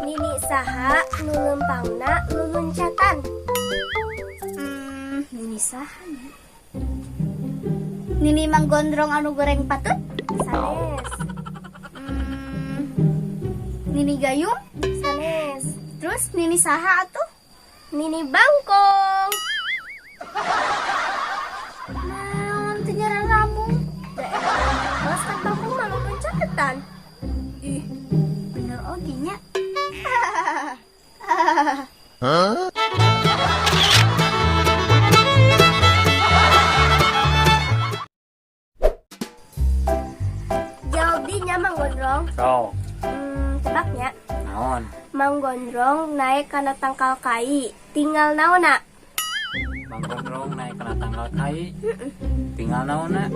Nini saha nu leumpangna luluncatan? Nini saha nya? Nini Mang Gondrong anu goreng patut? Sanes. Nini Gayung? Sanes. Terus Nini saha atuh? Nini Bangkong. Naon teu nyararamu? Da emang bos kan bangkong mah luluncatan. Ih, bener oge nya. Jawab dinya, Mang Gondrong. Sok. Tebaknya. Naon? Mang Gondrong naik kana tangkal kai, tinggal naonna? Mang Gondrong naik kana tangkal kai, tinggal naonna?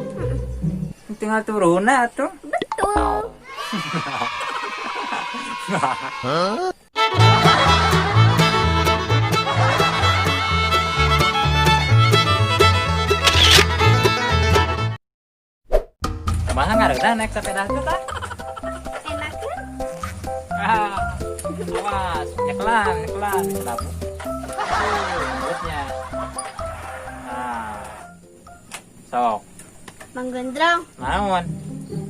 Tinggal turunna atuh. Betul. Kumaha ngareunah naik sepeda teh tah? Enakeun? Ah, awas, nyekelan, nyekelan, selabu. Mulutnya. Ah. Sok. Mang Gondrong. Naon?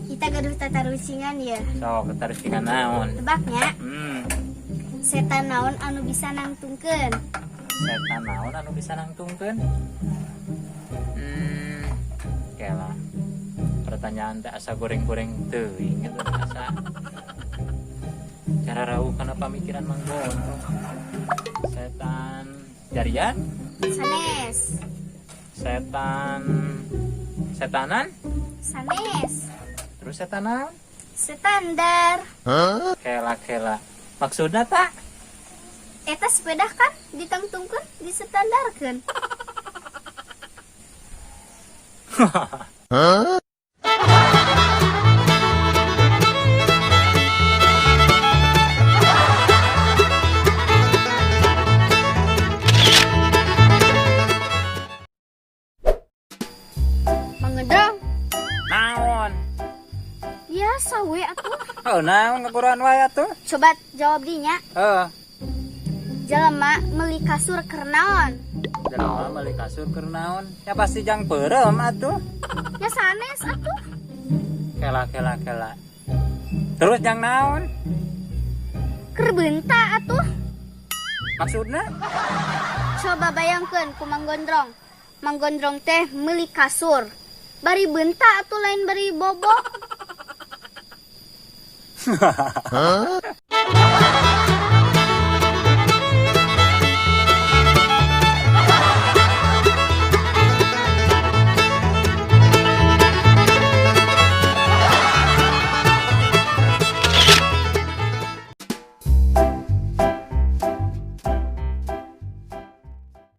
Kita gaduh tatarucingan ya. Sok, tatarucingan naon? Tebaknya. Setan naon anu bisa nangtungkeun? Setan naon anu bisa nangtungkeun? Kela. Pertanyaan teh asa goreng-goreng teuing eta teh asa cara rauh kana pamikiran Mang Gondrong. Setan jarian? Sanes. Setan setanan? Sanes. Terus setan naon? Standar. Huh? Kela-kela. Maksudna tak? Eta sepeda kan ditangtungkeun, distandarkeun. Huh? Mang Gondrong. Naon? Biasa we atuh. Oh, naon ngaguruan wae atuh? Coba jawab dinya. Heeh. Jelema meuli kasur keur naon? Jelema meuli kasur keur naon? Ya pasti jang peureum atuh. Ya sanes atuh. Kela kela kela. Terus jang naon? Keur beunta atuh. Maksudna? Coba bayangkeun ku Mang Gondrong. Mang Gondrong teh meuli kasur. Bari beunta atuh lain bari bobo. Hah?